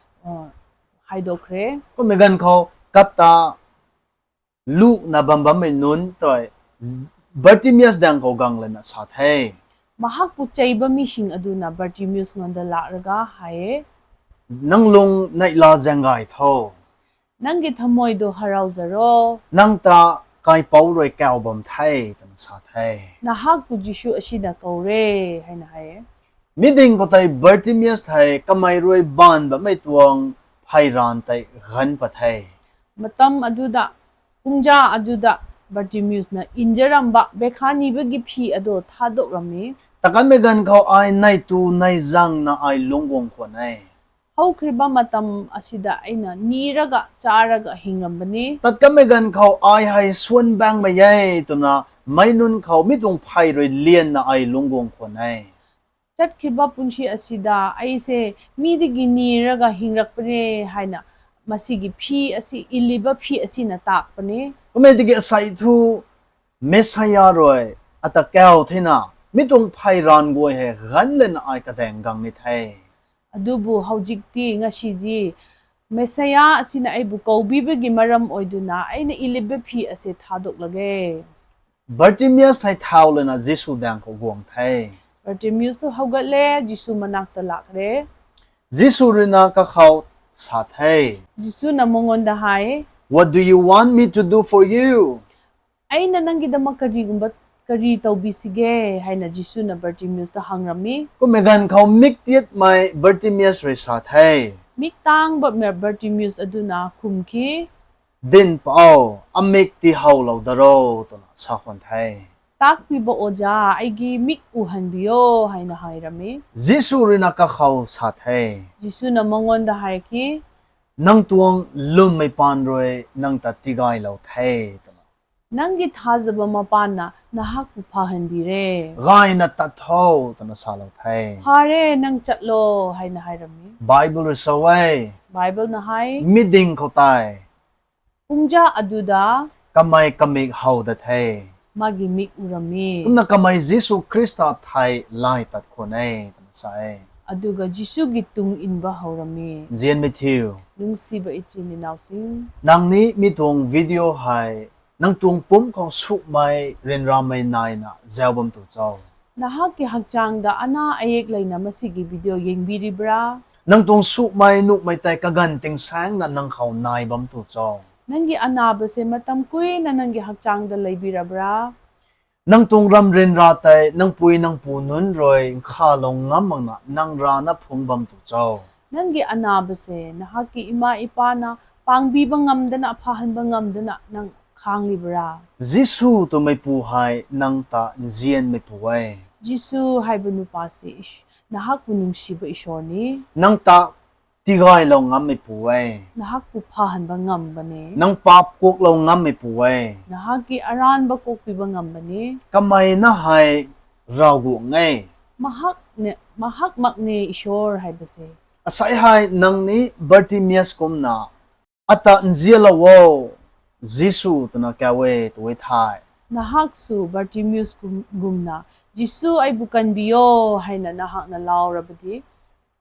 ꯑ, ꯍꯥꯏꯗꯣꯛꯈ꯭ꯔꯦ꯫ ꯀꯨꯝꯃꯤꯒꯟ ꯈꯥꯎ ꯀꯠꯇ ꯂꯨꯛꯅ ꯕꯝꯕꯝ ꯃꯩꯅꯨꯟ ꯇꯣꯏ ꯕꯔꯇꯤꯃꯤꯌꯁ ꯗꯥꯡ ꯈꯥꯎ ꯒꯥꯡꯂꯅ ꯁꯥꯊꯩ꯫ ꯃꯍꯥꯛꯄꯨ ꯆꯩꯕ ꯃꯤꯁꯤꯡ ꯑꯗꯨꯅ ꯕꯔꯇꯤꯃꯤꯌꯁꯉꯣꯟꯗ ꯂꯥꯛꯂꯒ ꯍꯥꯏꯌꯦ, ꯅꯪ ꯂꯨꯡ ꯅꯩꯂꯥ ꯖꯦꯡꯒꯥꯏ ꯊꯧ꯫ ꯅꯪꯒꯤ ꯊꯃꯣꯏꯗꯣ ꯍꯔꯥꯎꯖꯔꯣ꯫ ꯅꯪ ꯇ ꯀꯥꯏ ꯄꯥꯎꯔꯣꯏ ꯀꯥꯎꯕꯝ ꯊꯥꯏ ꯇꯅ ꯁꯥꯊꯩ꯫ ꯅꯍꯥꯛꯄꯨ ꯖꯤꯁꯨ ꯑꯁꯤꯅ ꯀꯧꯔꯦ ꯍꯥꯏꯅ ꯍꯥꯏꯌꯦ꯫ ꯃꯤꯗꯤꯡ ꯀꯣꯇꯩ ꯕꯔꯇꯤꯃꯤꯌꯁ ꯊꯥꯏ ꯀꯃꯩꯔꯣꯏ ꯕꯥꯟꯕ ꯃꯩ ꯇꯨꯋꯥꯡ ꯐꯩꯔꯥꯟ ꯇꯩ ꯒꯟ ꯄꯊꯩ꯫ ꯃꯇꯝ ꯑꯗꯨꯗ, ꯄꯨꯡꯖꯥ ꯑꯗꯨꯗ ꯕꯔꯇꯤꯃꯤꯌꯁꯅ ꯏꯟꯖꯔꯝꯕ ꯕꯦꯈꯥ ꯅꯤꯕꯒꯤ ꯐꯤ ꯑꯗꯣ ꯊꯥꯗꯣꯛꯂꯝꯃꯤ꯫ ꯇꯀꯟ ꯃꯦꯒꯟ ꯈꯥꯎ ꯑꯥꯏ ꯅꯩ ꯇꯨ ꯅꯩ ꯖꯥꯡꯅ ꯑꯥꯏ ꯂꯨꯡꯒꯣꯡ ꯈꯣꯠꯅꯩ꯫ ꯍꯧꯈ꯭ꯔꯤꯕ ꯃꯇꯝ ꯑꯁꯤꯗ ꯑꯩꯅ ꯅꯤꯔꯒ ꯆꯥꯔꯒ ꯍꯤꯡꯂꯝꯕꯅꯤ꯫ ꯇꯠꯀ ꯃꯦꯒꯟ ꯈꯥꯎ ꯑꯥꯏ ꯍꯥꯏ ꯁꯨꯟ ꯕꯥꯡ ꯃꯌꯥꯏ ꯇꯨꯅ ꯃꯩꯅꯨꯟ ꯈꯥꯎ ꯃꯤꯇꯨꯡ ꯐꯩꯔꯣꯏ ꯂꯦꯟꯅ ꯑꯥꯏ ꯂꯨꯡꯒꯣꯡ ꯈꯣꯠꯅꯩ꯫ ꯆꯠꯈꯤꯕ ꯄꯨꯟꯁꯤ ꯑꯁꯤꯗ ꯑꯩꯁꯦ ꯃꯤꯗꯒꯤ ꯅꯤꯔꯒ ꯍꯤꯡꯂꯛꯄꯅꯦ ꯍꯥꯏꯅ ꯃꯁꯤꯒꯤ ꯐꯤ ꯑꯁꯤ, ꯏꯜꯂꯤꯕ ꯐꯤ ꯑꯁꯤꯅ ꯇꯥꯛꯄꯅꯦ꯫ ꯀꯃꯦꯗꯒꯤ ꯑꯁꯥꯏ ꯊꯨ ꯃꯦꯁꯥꯌꯥ ꯔꯣꯏ ꯑꯇ ꯀꯦꯎ ꯊꯩꯅ ꯃꯤꯇꯨꯡ ꯐꯩꯔꯥꯟ ꯒꯣꯏ ꯍꯦ ꯒꯟ ꯂꯦꯟꯅ ꯑꯥꯏ ꯀꯗꯦꯡ ꯒꯥꯡ ꯅꯤ ꯊꯩ꯫ ꯑꯗꯨꯕꯨ ꯍꯧꯖꯤꯛꯇꯤ, ꯉꯁꯤꯗꯤ ꯃꯦꯁꯥꯌꯥ ꯑꯁꯤꯅ ꯑꯩꯕꯨ ꯀꯧꯕꯤꯕꯒꯤ ꯃꯔꯝ ꯑꯣꯏꯗꯨꯅ ꯑꯩꯅ ꯏꯜꯂꯤꯕ ꯐꯤ ꯑꯁꯤ ꯊꯥꯗꯣꯛꯂꯒꯦ꯫ ꯕꯔꯇꯤꯃꯤꯌꯁ ꯍꯥꯏ ꯊꯥꯎ ꯂꯦꯟꯅ ꯖꯤꯁꯨ ꯗꯥꯡ ꯈꯥꯎ ꯒꯣꯡ ꯊꯩ꯫ ꯕꯔꯇꯤꯃꯤꯌꯨꯁꯇꯨ ꯍꯧꯒꯠꯂꯦ, ꯖꯤꯁꯨ ꯃꯅꯥꯛꯇ ꯂꯥꯛꯂꯦ꯫ Jisu ruina kakhao sathei. ꯖꯤꯁꯨꯅ ꯃꯉꯣꯟꯗ ꯍꯥꯏ, What do you want me to do for you? "ꯑꯩꯅ ꯅꯪꯒꯤꯗꯃꯛ ꯀꯔꯤꯒꯨꯝꯕ, ꯀꯔꯤ ꯇꯧꯕꯤꯁꯤꯒꯦ?" ꯍꯥꯏꯅ ꯖꯤꯁꯨꯅ ꯕꯔꯇꯤꯃꯤꯌꯨꯁꯇ ꯍꯪꯔꯝꯃꯤ꯫ Kumei ganv khao mik tiat mai Bartimaeus rui sathei. ꯃꯤꯛ ꯇꯥꯡꯕ ꯃ-, ꯕꯔꯇꯤꯃꯤꯌꯨꯁ ꯑꯗꯨꯅ ꯈꯨꯝꯈꯤ, Dinpao, amik ti haolou daro, twna sakhwan thei. "ꯇꯥꯛꯄꯤꯕ ꯑꯣꯖꯥ, ꯑꯩꯒꯤ ꯃꯤꯛ ꯎꯍꯟꯕꯤꯌꯣ" ꯍꯥꯏꯅ ꯍꯥꯏꯔꯝꯃꯤ꯫ Jisu ruina kakhao sathei. ꯖꯤꯁꯨꯅ ꯃꯉꯣꯟꯗ ꯍꯥꯏꯔꯛꯈꯤ, Nang tuang lwmmei paan rui nang ta tigaylou thei, twna. "ꯅꯪꯒꯤ ꯊꯥꯖꯕ ꯃꯄꯥꯟꯅ ꯅꯍꯥꯛꯄꯨ ꯐꯍꯟꯕꯤꯔꯦ꯫ Gayna tat tho, twna salou thei. ꯐꯔꯦ, ꯅꯪ ꯆꯠꯂꯣ" ꯍꯥꯏꯅ ꯍꯥꯏꯔꯝꯃꯤ꯫ Bible rui sawei. ꯕꯥꯏꯕꯜꯅ ꯍꯥꯏ, Miding khou tei. ꯄꯨꯡꯖꯥ ꯑꯗꯨꯗ Kamei kamik haoda thei. ꯃꯥꯒꯤ ꯃꯤꯛ ꯎꯔꯝꯃꯤ꯫ Kumna kamei Jisu Khrista thei lay tat khwan e, twna sa e. ꯑꯗꯨꯒ ꯖꯤꯁꯨꯒꯤ ꯇꯨꯡ ꯏꯟꯕ ꯍꯧꯔꯝꯃꯤ꯫ Nzianmei thiu. ꯅꯨꯡꯁꯤꯕ ꯏꯆꯤꯟ ꯏꯅꯥꯎꯁꯤꯡ, Nang ni mi tuang video hei, nang tuang pumc khou sumei ryanramei naina zau bam tu cho. ꯅꯍꯥꯛꯀꯤ ꯍꯛꯆꯥꯡꯗ ꯑꯅꯥ ꯑꯌꯦꯛ ꯂꯩꯅ ꯃꯁꯤꯒꯤ video ꯌꯦꯡꯕꯤꯔꯤꯕ꯭ꯔꯥ? Nang tuang sumei nuhmei tei kaganv tingsaengna nang khou nai bam tu cho. ꯅꯪꯒꯤ ꯑꯅꯥꯕꯁꯦ ꯃꯇꯝ ꯀꯨꯏꯅ ꯅꯪꯒꯤ ꯍꯛꯆꯥꯡꯗ ꯂꯩꯕꯤꯔꯕ꯭ꯔꯥ? Nang tuang ram ryanra tei nang pui nang pu nunc rui nkhalou ngam makna nang rana phungc bam tu cho. ꯅꯪꯒꯤ ꯑꯅꯥꯕꯁꯦ ꯅꯍꯥꯛꯀꯤ ꯏꯃꯥ ꯏꯄꯥꯅ ꯄꯥꯡꯕꯤꯕ ꯉꯝꯗꯅ, ꯐꯍꯟꯕ ꯉꯝꯗꯅ ꯅꯪ ꯈꯥꯡꯂꯤꯕ꯭ꯔꯥ? Jisu twmeipu hei nang ta nzianmeipu e. ꯖꯤꯁꯨ ꯍꯥꯏꯕ ꯅꯨꯄꯥꯁꯤ ꯏꯁ-, ꯅꯍꯥꯛꯄꯨ ꯅꯨꯡꯁꯤꯕ ꯏꯁꯣꯔꯅꯤ꯫ Nang ta tigaylou ngammeipu e. ꯅꯍꯥꯛꯄꯨ ꯐꯍꯟꯕ ꯉꯝꯕꯅꯤ꯫ Nang paap kuaklou ngammeipu e. ꯅꯍꯥꯛꯀꯤ ꯑꯔꯥꯟꯕ ꯀꯣꯛꯄꯤꯕ ꯉꯝꯕꯅꯤ꯫ Kameina hei Ravguangc e. ꯃꯍꯥꯛꯅ, ꯃꯍꯥꯛꯃꯛꯅꯦ ꯏꯁꯣꯔ ꯍꯥꯏꯕꯁꯦ꯫ Asei hei nang ni Bartimaeus kumna, ata nzianlou o, Jisu, twna kau e, tw e thei. ꯅꯍꯥꯛꯁꯨ ꯕꯥꯔꯇꯤꯃꯤꯌꯨꯁ ꯒꯨꯝ-, ꯒꯨꯝꯅ, "ꯖꯤꯁꯨ, ꯑꯩꯕꯨ ꯀꯟꯕꯤꯌꯣ" ꯍꯥꯏꯅ ꯅꯍꯥꯛꯅ ꯂꯥꯎꯔꯕꯗꯤ,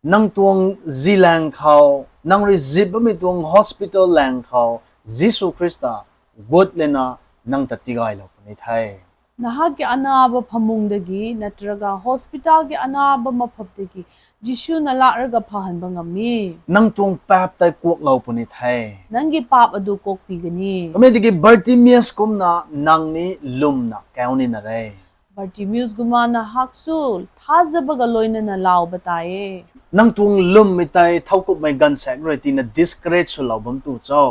Nang tuang zilaeng khou, nang rui zip bammei tuang hospital laeng khou, Jisu Khrista gut lana nang ta tigaylou puni the. ꯅꯍꯥꯛꯀꯤ ꯑꯅꯥꯕ ꯐꯃꯨꯡꯗꯒꯤ ꯅꯠꯇ꯭ꯔꯒ ꯍꯣꯁꯄꯤꯇꯥꯜꯒꯤ ꯑꯅꯥꯕ ꯃꯐꯝꯗꯒꯤ ꯖꯤꯁꯨꯅ ꯂꯥꯛꯂꯒ ꯐꯍꯟꯕ ꯉꯝꯃꯤ꯫ Nang tuang paap tei kuaklou puni the. ꯅꯪꯒꯤ ꯄꯥꯞ ꯑꯗꯨ ꯀꯣꯛꯄꯤꯒꯅꯤ꯫ Kamei tiki Bartimaeus kumna nang ni lumna kau ni na re. ꯕꯥꯔꯇꯤꯃꯤꯌꯨꯁꯒꯨꯝꯕ ꯅꯍꯥꯛꯁꯨ ꯊꯥꯖꯕꯒ ꯂꯣꯏꯅꯅ ꯂꯥꯎꯕ ꯇꯥꯏꯌꯦ꯫ Nang tuang lummei tei thowkumhmei gaanvsaekc rui tina discourage swlou bam tu cho.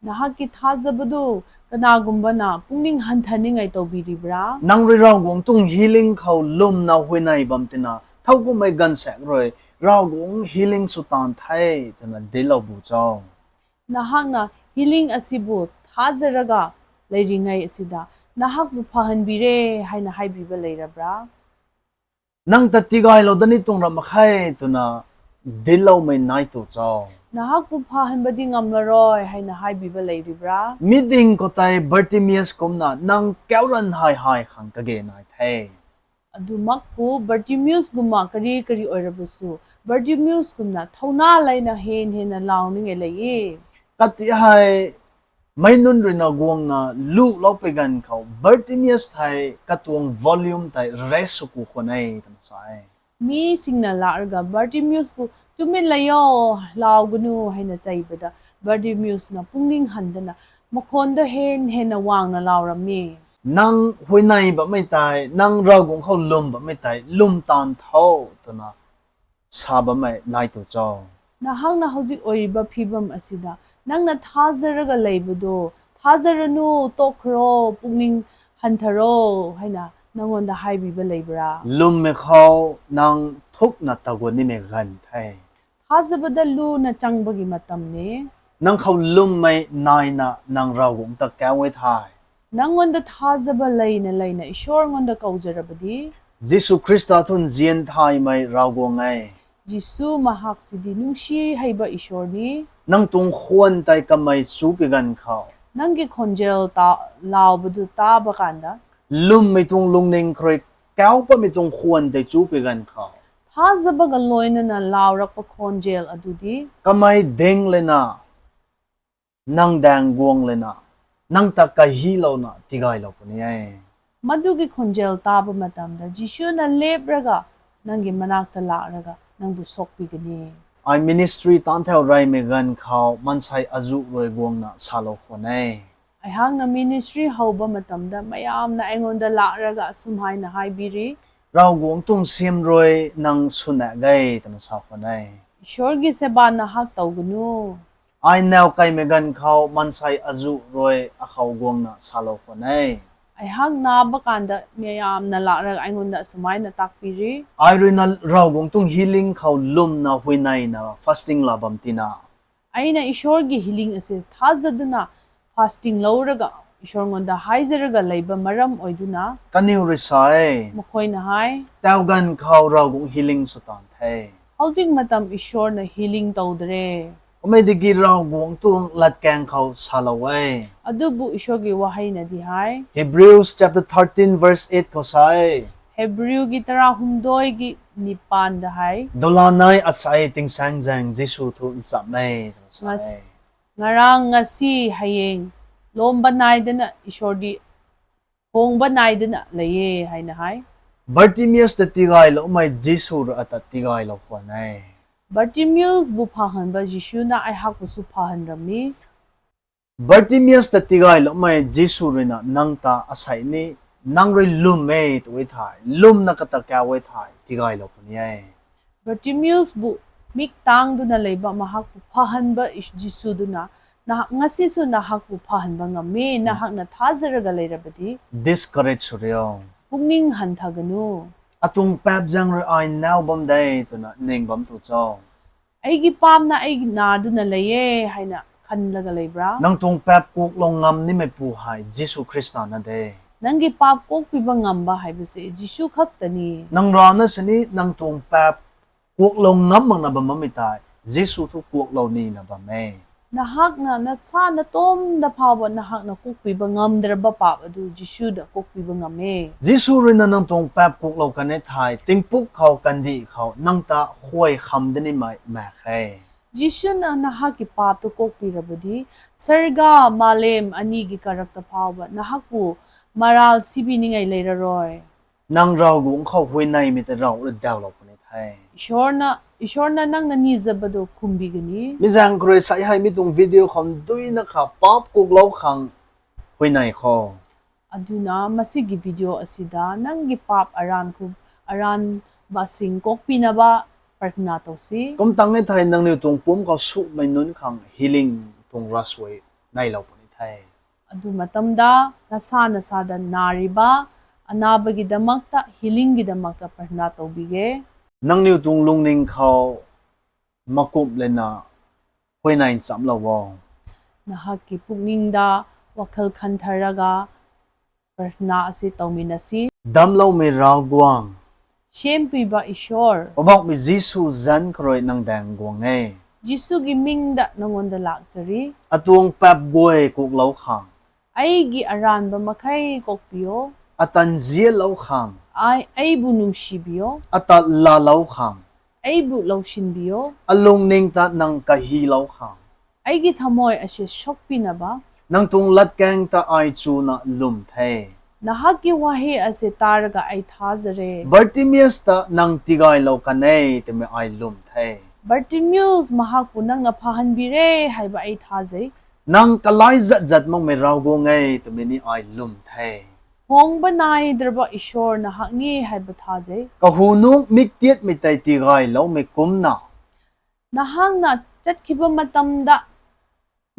ꯅꯍꯥꯛꯀꯤ ꯊꯥꯖꯕꯗꯨ ꯀꯅꯥꯒꯨꯝꯕꯅ ꯄꯨꯛꯅꯤꯡ ꯍꯟꯊꯅꯤꯡꯉꯥꯏ ꯇꯧꯕꯤꯔꯤꯕ꯭ꯔꯥ? Nang rui Ravguangc tuang healing khou lumna huayney bam tina thowkumhmei gaanvsaekc rui Ravguangc healing sw taanv the twna dinclou bu cho. ꯅꯍꯥꯛꯅ ꯍꯤꯂꯤꯡ ꯑꯁꯤꯕꯨ ꯊꯥꯖꯔꯒ ꯂꯩꯔꯤꯉꯩ ꯑꯁꯤꯗ ꯅꯍꯥꯛꯄꯨ ꯐꯍꯟꯕꯤꯔꯦ ꯍꯥꯏꯅ ꯍꯥꯏꯕꯤꯕ ꯂꯩꯔꯕ꯭ꯔꯥ? Nang ta tigaylou dat ni tuang ram mak khe twna dincloumei nai tu cho. ꯅꯍꯥꯛꯄꯨ ꯐꯍꯟꯕꯗꯤ ꯉꯝꯂꯔꯣꯏ ꯍꯥꯏꯅ ꯍꯥꯏꯕꯤꯕ ꯂꯩꯔꯤꯕ꯭ꯔꯥ? Meeting khou tei Bartimaeus kumna nang kauran hei hei khang kage nai the. ꯑꯗꯨꯃꯛꯄꯨ ꯕꯔꯇꯤꯃꯤꯌꯨꯁꯒꯨꯝꯕ ꯀꯔꯤ ꯀꯔꯤ ꯑꯣꯏꯔꯕꯁꯨ ꯕꯔꯇꯤꯃꯤꯌꯨꯁꯒꯨꯝꯅ ꯊꯧꯅꯥ ꯂꯩꯅ ꯍꯦꯟꯅ ꯍꯦꯟꯅ ꯂꯥꯎꯅꯤꯡꯉꯥꯏ ꯂꯩꯌꯦ꯫ Kati hei meic nunc rui na guangna luhlou pui ganv khou Bartimaeus thei katuang volume tei raise sw ku khwan e twna sa e. ꯃꯤꯁꯤꯡꯅ ꯂꯥꯛꯂꯒ ꯕꯔꯇꯤꯃꯤꯌꯨꯁꯄꯨ ꯇꯨꯃꯤꯟ ꯂꯩꯌꯣ, ꯂꯥꯎꯒꯅꯨ ꯍꯥꯏꯅ ꯆꯩꯕꯗ ꯕꯔꯇꯤꯃꯤꯌꯨꯁꯅ ꯄꯨꯛꯅꯤꯡ ꯍꯟꯗꯅ ꯃꯈꯣꯟꯗꯣ ꯍꯦꯟꯅ ꯍꯦꯟꯅ ꯋꯥꯡꯅ ꯂꯥꯎꯔꯝꯃꯤ꯫ Nang huayney bammei tei, nang Ravguangc khou lwm bammei tei lwm taanv tho twna sa bammei nai tu cho. ꯅꯍꯥꯛꯅ ꯍꯧꯖꯤꯛ ꯑꯣꯏꯔꯤꯕ ꯐꯤꯕꯝ ꯑꯁꯤꯗ ꯅꯪꯅ ꯊꯥꯖꯔꯒ ꯂꯩꯕꯗꯣ ꯊꯥꯖꯔꯅꯨ, ꯇꯣꯛꯈ꯭ꯔꯣ, ꯄꯨꯛꯅꯤꯡ ꯍꯟꯊꯔꯣ ꯍꯥꯏꯅ ꯅꯪꯉꯣꯟꯗ ꯍꯥꯏꯕꯤꯕ ꯂꯩꯕ꯭ꯔꯥ? Lwmmei khou nang thukna taguan nimei ganv the. ꯊꯥꯖꯕꯗ ꯂꯨꯅ ꯆꯪꯕꯒꯤ ꯃꯇꯝꯅꯤ꯫ Nang khou lwmmei naina nang Ravguangc ta kau e the. ꯅꯪꯉꯣꯟꯗ ꯊꯥꯖꯕ ꯂꯩꯅ ꯂꯩꯅ ꯏꯁꯣꯔꯉꯣꯟꯗ ꯀꯧꯖꯔꯕꯗꯤ, Jisu Khrista thun zian thaymei Ravguangc e. ꯖꯤꯁꯨ ꯃꯍꯥꯛꯁꯤꯗꯤ ꯅꯨꯡꯁꯤ ꯍꯩꯕ ꯏꯁꯣꯔꯅꯤ꯫ Nang tuang khwan tei kamei chu pui ganv khou, ꯅꯪꯒꯤ ꯈꯣꯟꯖꯦꯜ ꯇꯥ-, ꯂꯥꯎꯕꯗꯨ ꯇꯥꯕ ꯀꯥꯟꯗ, lwmmei tuang lungning khou rui kau patmei tuang khwan tei chu pui ganv khou, ꯊꯥꯖꯕꯒ ꯂꯣꯏꯅꯅ ꯂꯥꯎꯔꯛꯄ ꯈꯣꯟꯖꯦꯜ ꯑꯗꯨꯗꯤ, kamei ding lana, nang daeng guang lana, nang ta kahilouna tigaylou puni e. ꯃꯗꯨꯒꯤ ꯈꯣꯟꯖꯦꯜ ꯇꯥꯕ ꯃꯇꯝꯗ ꯖꯤꯁꯨꯅ ꯂꯦꯞꯔꯒ ꯅꯪꯒꯤ ꯃꯅꯥꯛꯇ ꯂꯥꯛꯂꯒ ꯅꯪꯕꯨ ꯁꯣꯛꯄꯤꯒꯅꯤ꯫ ꯑꯩ ministry ꯇꯥꯟꯊꯧꯔꯥꯏ ꯃꯦꯒꯟ ꯈꯥꯎ ꯃꯟꯁꯥꯏ ꯑꯖꯨꯛ ꯔꯣꯏ ꯒꯣꯡꯅ ꯁꯥꯂꯧ ꯈꯣꯅꯩ꯫ ꯑꯩꯍꯥꯛꯅ ministry ꯍꯧꯕ ꯃꯇꯝꯗ ꯃꯌꯥꯝꯅ ꯑꯩꯉꯣꯟꯗ ꯂꯥꯛꯂꯒ ꯑꯁꯨꯝ ꯍꯥꯏꯅ ꯍꯥꯏꯕꯤꯔꯤ, ꯔꯥꯎꯒꯣꯡ ꯇꯨꯡ ꯁꯦꯝꯔꯣꯏ ꯅꯪ ꯁꯨꯅꯒꯩ ꯇꯅ ꯁꯥꯎ ꯈꯣꯅꯩ꯫ ꯏꯁꯣꯔꯒꯤ ꯁꯦꯕꯥ ꯅꯍꯥꯛ ꯇꯧꯒꯅꯨ꯫ ꯑꯩ ꯅꯥꯎ ꯀꯩ ꯃꯦꯒꯟ ꯈꯥꯎ ꯃꯟꯁꯥꯏ ꯑꯖꯨꯛ ꯔꯣꯏ ꯑꯈꯥꯎ ꯒꯣꯡꯅ ꯁꯥꯂꯧ ꯈꯣꯅꯩ꯫ ꯑꯩꯍꯥꯛ ꯅꯥꯕ ꯀꯥꯟꯗ ꯃꯌꯥꯝꯅ ꯂꯥꯛꯂꯒ ꯑꯩꯉꯣꯟꯗ ꯑꯁꯨꯃꯥꯏꯅ ꯇꯥꯛꯄꯤꯔꯤ꯫ ꯑꯩ ꯔꯣꯏꯅ ꯔꯥꯎꯒꯣꯡ ꯇꯨꯡ healing ꯈꯥꯎ ꯂꯨꯝꯅ ꯍꯨꯏꯅꯩꯅ fasting ꯂꯥꯕꯝ ꯇꯤꯅ꯫ ꯑꯩꯅ ꯏꯁꯣꯔꯒꯤ healing ꯑꯁꯦ ꯊꯥꯖꯗꯨꯅ fasting ꯂꯧꯔꯒ ꯏꯁꯣꯔꯉꯣꯟꯗ ꯍꯥꯏꯖꯔꯒ ꯂꯩꯕ ꯃꯔꯝ ꯑꯣꯏꯗꯨꯅ ꯀꯅꯤꯎ ꯔꯤꯁꯥꯏ꯫ ꯃꯈꯣꯏꯅ ꯍꯥꯏ, ꯇꯥꯎꯒꯟ ꯈꯥꯎ ꯔꯥꯎꯒꯣꯡ healing ꯁꯨꯇꯥꯟ ꯊꯩ꯫ ꯍꯧꯖꯤꯛ ꯃꯇꯝ ꯏꯁꯣꯔꯅ healing ꯇꯧꯗ꯭ꯔꯦ꯫ ꯎꯃꯩꯗꯒꯤ ꯔꯥꯎꯒꯣꯡ ꯇꯨꯡ ꯂꯠꯀꯦꯡ ꯈꯥꯎ ꯁꯥꯂꯧꯋꯦ꯫ ꯑꯗꯨꯕꯨ ꯏꯁꯣꯔꯒꯤ ꯋꯥꯍꯩꯅꯗꯤ ꯍꯥꯏ, Hebrews chapter thirteen verse eight ꯈꯣ ꯁꯥꯏ꯫ ꯍꯦꯕ꯭ꯔꯤꯌꯨꯒꯤ ꯇꯔꯥꯍꯨꯝꯗꯣꯏꯒꯤ ꯅꯤꯄꯥꯟꯗ ꯍꯥꯏ, ꯗꯣꯂꯥꯅꯥꯏ ꯑꯁꯥꯏ ꯇꯤꯡꯁꯥꯡ ꯖꯥꯡ ꯖꯤꯁꯨ ꯊꯨ ꯆꯥꯃꯩ ꯁꯥꯏ꯫ ꯉꯁ-, ꯉꯔꯥꯡ, ꯉꯁꯤ, ꯍꯌꯦꯡ ꯂꯣꯝꯕ ꯅꯥꯏꯗꯅ ꯏꯁꯣꯔꯗꯤ ꯍꯣꯡꯕ ꯅꯥꯏꯗꯅ ꯂꯩꯌꯦ ꯍꯥꯏꯅ ꯍꯥꯏ꯫ ꯕꯔꯇꯤꯃꯤꯌꯁꯇ ꯇꯤꯒꯥꯏ ꯂꯧꯃꯩ ꯖꯤꯁꯨ ꯑꯇ ꯇꯤꯒꯥꯏ ꯂꯧ ꯈꯣꯅꯩ꯫ ꯕꯔꯇꯤꯃꯤꯌꯁꯕꯨ ꯐꯍꯟꯕ ꯖꯤꯁꯨꯅ ꯑꯩꯍꯥꯛꯄꯨꯁꯨ ꯐꯍꯟꯔꯝꯃꯤ꯫ ꯕꯔꯇꯤꯃꯤꯌꯁꯇ ꯇꯤꯒꯥꯏ ꯂꯧꯃꯩ ꯖꯤꯁꯨ ꯔꯣꯏꯅ ꯅꯪ ꯇ ꯑꯁꯥꯏꯅꯤ ꯅꯪ ꯔꯣꯏ ꯂꯨꯝꯃꯦ ꯇꯨꯏ ꯊꯥꯏ ꯂꯨꯝꯅ ꯀꯇ ꯀꯌꯥ ꯑꯣꯏ ꯊꯥꯏ ꯇꯤꯒꯥꯏ ꯂꯧ ꯈꯣꯅꯤꯌꯦ꯫ ꯕꯔꯇꯤꯃꯤꯌꯁꯕꯨ ꯃꯤꯛ ꯇꯥꯡꯗꯨꯅ ꯂꯩꯕ ꯃꯍꯥꯛꯄꯨ ꯐꯍꯟꯕ ꯏꯁ-, ꯖꯤꯁꯨꯗꯨꯅ ꯅꯍꯥꯛ ꯉꯁꯤꯁꯨ ꯅꯍꯥꯛꯄꯨ ꯐꯍꯟꯕ ꯉꯝꯃꯤ꯫ ꯅꯍꯥꯛꯅ ꯊꯥꯖꯔꯒ ꯂꯩꯔꯕꯗꯤ Discourage ꯁꯨꯔꯤꯌꯣ꯫ ꯄꯨꯛꯅꯤꯡ ꯍꯟꯊꯒꯅꯨ꯫ ꯑꯇꯨꯡ ꯄꯦꯞ ꯖꯥꯡꯔꯣꯏ ꯑꯥꯏ ꯅꯥꯎꯕꯝ ꯗꯩ ꯇꯨꯅ ꯅꯤꯡꯕꯝ ꯇꯨ ꯆꯥꯎ꯫ ꯑꯩꯒꯤ ꯄꯥꯞꯅ ꯑꯩꯒꯤ ꯅꯥꯗꯨꯅ ꯂꯩꯌꯦ ꯍꯥꯏꯅ ꯈꯟꯂꯒ ꯂꯩꯕ꯭ꯔꯥ? ꯅꯪ ꯇꯨꯡ ꯄꯦꯞ ꯀꯣꯛ ꯂꯧ ꯉꯝꯅꯤ ꯃꯩꯄꯨ ꯍꯥꯏ ꯖꯤꯁꯨ ꯈ꯭ꯔꯤꯁꯇꯥꯅ ꯗꯦ꯫ ꯅꯪꯒꯤ ꯄꯥꯞ ꯀꯣꯛꯄꯤꯕ ꯉꯝꯕ ꯍꯥꯏꯕꯁꯦ ꯖꯤꯁꯨ ꯈꯛꯇꯅꯤ꯫ ꯅꯪ ꯔꯥꯅ ꯁꯤꯅꯤ ꯅꯪ ꯇꯨꯡ ꯄꯦꯞ ꯀꯣꯛ ꯂꯧ ꯉꯝꯃꯛꯅꯕ ꯃꯃꯤ ꯇꯥꯏ ꯖꯤꯁꯨ ꯊꯨ ꯀꯣꯛ ꯂꯧꯅꯤꯅꯕ ꯃꯦ꯫ ꯅꯍꯥꯛꯅ ꯅꯁꯥ ꯅꯇꯣꯝꯗ ꯐꯥꯎꯕ ꯅꯍꯥꯛꯅ ꯀꯣꯛꯄꯤꯕ ꯉꯝꯗ꯭ꯔꯕ ꯄꯥꯞ ꯑꯗꯨ ꯖꯤꯁꯨꯗ ꯀꯣꯛꯄꯤꯕ ꯉꯝꯃꯦ꯫ ꯖꯤꯁꯨ ꯔꯣꯏꯅ ꯅꯪ ꯇꯣꯡ ꯄꯥꯞ ꯀꯣꯛꯂꯧ ꯀꯅꯦ ꯊꯥꯏ ꯇꯤꯡꯄꯨꯛ ꯈꯥꯎ ꯀꯟꯗꯤ ꯈꯥꯎ ꯅꯪ ꯇ ꯍꯣꯏ ꯈꯝꯗꯅꯤ ꯃꯥꯏ ꯃꯥꯈꯩ꯫ ꯖꯤꯁꯨꯅ ꯅꯍꯥꯛꯀꯤ ꯄꯥꯞꯇꯨ ꯀꯣꯛꯄꯤꯔꯕꯗꯤ ꯁꯔꯒ ꯃꯥꯂꯦꯝ ꯑꯅꯤꯒꯤ ꯀꯔꯛꯇ ꯐꯥꯎꯕ ꯅꯍꯥꯛꯄꯨ ꯃꯔꯥꯜ ꯁꯤꯕꯤꯅꯤꯡꯉꯥꯏ ꯂꯩꯔꯔꯣꯏ꯫ ꯅꯪ ꯔꯥꯎꯒꯨ ꯈꯥꯎ ꯍꯣꯏ ꯅꯥꯏ ꯃꯤꯇ ꯔꯥꯎ ꯗꯥꯎ ꯂꯧꯄꯅꯤ ꯊꯥꯏ꯫ ꯏꯁꯣꯔꯅ, ꯏꯁꯣꯔꯅ ꯅꯪꯅ ꯅꯤꯖꯕꯗꯣ ꯈꯨꯝꯕꯤꯒꯅꯤ꯫ ꯃꯤꯖꯥꯡ ꯈꯨꯔꯣꯏ ꯁꯥꯏ ꯍꯥꯏ ꯃꯤꯇꯨꯡ video ꯈꯣꯝ ꯗꯨꯏꯅ ꯈꯥ ꯄꯥꯞ ꯀꯣꯛ ꯂꯧ ꯈꯥꯡ ꯍꯣꯏ ꯅꯥꯏ ꯈꯣ꯫ ꯑꯗꯨꯅ ꯃꯁꯤꯒꯤ video ꯑꯁꯤꯗ ꯅꯪꯒꯤ ꯄꯥꯞ ꯑꯔꯥꯟ ꯈꯨ-, ꯑꯔꯥꯟꯕꯁꯤꯡ ꯀꯣꯛꯄꯤꯅꯕ ꯄ꯭ꯔꯊꯅꯥ ꯇꯧꯁꯤ꯫ ꯀꯨꯝ ꯇꯥꯡꯅꯦ ꯊꯥꯏ ꯅꯪ ꯅꯤꯎ ꯇꯨꯡ ꯄꯨꯝ ꯈꯥꯎ ꯁꯨꯛ ꯃꯩ ꯅꯨꯟ ꯈꯥꯡ healing ꯇꯨꯡ ꯔꯥꯁ ꯍꯣꯏ ꯅꯥꯏ ꯂꯧꯄꯅꯤ ꯊꯥꯏ꯫ ꯑꯗꯨ ꯃꯇꯝꯗ ꯅꯁꯥ ꯅꯁꯥꯗ ꯅꯥꯔꯤꯕ ꯑꯅꯥꯕꯒꯤꯗꯃꯛꯇ, healingꯒꯤꯗꯃꯛꯇ ꯄ꯭ꯔꯊꯅꯥ ꯇꯧꯕꯤꯒꯦ꯫ ꯅꯪ ꯅꯤꯎ ꯇꯨꯡ ꯂꯨꯡꯅꯤꯡ ꯈꯥꯎ ꯃꯀꯨꯞ ꯂꯩꯅ ꯍꯣꯏ ꯅꯥꯏ ꯆꯥꯝ ꯂꯧꯋꯣ꯫ ꯅꯍꯥꯛꯀꯤ ꯄꯨꯛꯅꯤꯡꯗ ꯋꯥꯈꯜ ꯈꯟꯊꯔꯒ ꯄ꯭ꯔꯊꯅꯥ ꯑꯁꯤ ꯇꯧꯃꯤꯟꯅꯁꯤ꯫ ꯗꯝ ꯂꯧ ꯃꯤ ꯔꯥꯎ ꯒꯨꯋꯥꯡ꯫ ꯁꯦꯝꯕꯤꯕ ꯏꯁꯣꯔ꯫ ꯄꯕꯥꯎ ꯃꯤ ꯖꯤꯁꯨ ꯖꯟ ꯈꯔꯣꯏ ꯅꯪ ꯗꯥꯡ ꯒꯨꯋꯥꯡ ꯉꯦ꯫ ꯖꯤꯁꯨꯒꯤ ꯃꯤꯡꯗ ꯅꯉꯣꯟꯗ ꯂꯥꯛꯆꯔꯤ꯫ ꯑꯇꯣꯡ ꯄꯥꯞ ꯒꯣꯏ ꯀꯣꯛ ꯂꯧ ꯈꯥꯡ꯫ ꯑꯩꯒꯤ ꯑꯔꯥꯟꯕ ꯃꯈꯩ ꯀꯣꯛꯄꯤꯌꯣ꯫ ꯑꯇꯟ ꯖꯤꯌꯦ ꯂꯧ ꯈꯥꯡ꯫ ꯑꯩ, ꯑꯩꯕꯨ ꯅꯨꯡꯁꯤꯕꯤꯌꯣ꯫ ꯑꯇ ꯂꯥ ꯂꯧ ꯈꯥꯡ꯫ ꯑꯩꯕꯨ ꯂꯧꯁꯤꯟꯕꯤꯌꯣ꯫ ꯑꯂꯣꯡ ꯅꯤꯡꯇ ꯅꯪ ꯀꯍꯤ ꯂꯧ ꯈꯥꯡ꯫ ꯑꯩꯒꯤ ꯊꯃꯣꯏ ꯑꯁꯤ ꯁꯣꯛꯄꯤꯅꯕ꯫ ꯅꯪ ꯇꯨꯡ ꯂꯠ ꯀꯦꯡ ꯇ ꯑꯥꯏ ꯆꯨꯅ ꯂꯨꯝ ꯊꯦ꯫ ꯅꯍꯥꯛꯀꯤ ꯋꯥꯍꯩ ꯑꯁꯤ ꯇꯥꯔꯒ ꯑꯩ ꯊꯥꯖꯔꯦ꯫ ꯕꯔꯇꯤꯃꯤꯌꯁ ꯇ ꯅꯪ ꯇꯤꯒꯥꯏ ꯂꯧ ꯀꯅꯩ ꯇꯃꯦ ꯑꯥꯏ ꯂꯨꯝ ꯊꯦ꯫ ꯕꯔꯇꯤꯃꯤꯌꯁ ꯃꯍꯥꯛꯄꯨ ꯅꯪꯅ ꯐꯍꯟꯕꯤꯔꯦ ꯍꯥꯏꯕ ꯑꯩ ꯊꯥꯖꯩ꯫ ꯅꯪ ꯀꯂꯥꯏ ꯖꯠ ꯖꯠ ꯃꯪ ꯃꯦ ꯔꯥꯎ ꯒꯣ ꯉꯦ ꯇꯃꯦ ꯅꯤ ꯑꯥꯏ ꯂꯨꯝ ꯊꯦ꯫ ꯍꯣꯡꯕ ꯅꯥꯏꯗ꯭ꯔꯕ ꯏꯁꯣꯔ ꯅꯍꯥꯛꯅꯤ ꯍꯥꯏꯕ ꯊꯥꯖꯩ꯫ ꯀꯍꯨꯅꯨ ꯃꯤꯛ ꯇꯤꯌꯠ ꯃꯤꯇꯩ ꯇꯤꯒꯥꯏ ꯂꯧ ꯃꯤ ꯀꯨꯝꯅ꯫ ꯅꯍꯥꯛꯅ ꯆꯠꯈꯤꯕ ꯃꯇꯝꯗ